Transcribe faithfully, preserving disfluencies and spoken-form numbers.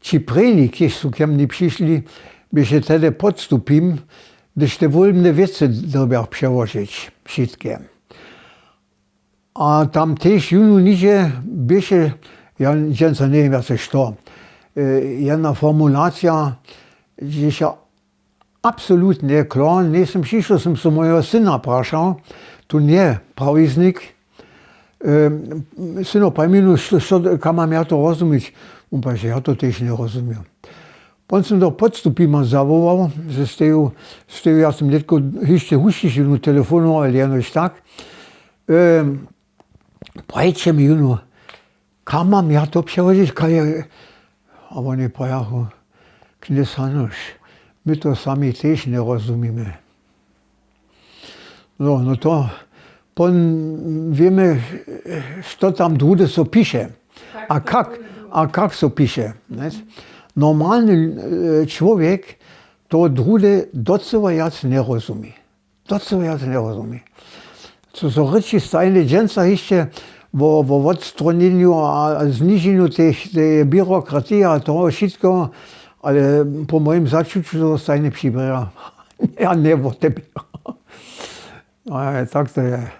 Ći prěni, kiž su ke mni přišli, běše tehdy Podstupim, hdyž te wólbne wěcy dyrbjach přełožić wšitke. A tam tež jónu nihdźe běše, ja dźensa njewěm wjace što, jedna formulacija, hdźež ja absolutnje klor njejsym přišoł, sym so mojeho syna prašał, to nje prawiznik, syno, paj mi nu, kam mam ja to rozumić? Wón praji, ja to tež njerozuměł. Pon sym do Podstupima zawołał, ze steju ja sym nětko hišće hušćišinu telefonował, ale jenož tak. Pojće mi jónu, kam mam ja to přełožić? A woni prajachu, knjez Hanuš, my to sami tež njerozumimy. No to pon wěmy, što tam druhdy so piše a kak so piše. Normalny čłowjek to druhdy docyła wjac njerozumi. Docyła wjac njerozumi. Co so rěči stajnje dźensa hišće wo wotstronjenju a zniženju teje běrokratije a toho wšitkeho, ale po mojim začuću to stajnje přiběra. Ja njewoteběra. Tak to je.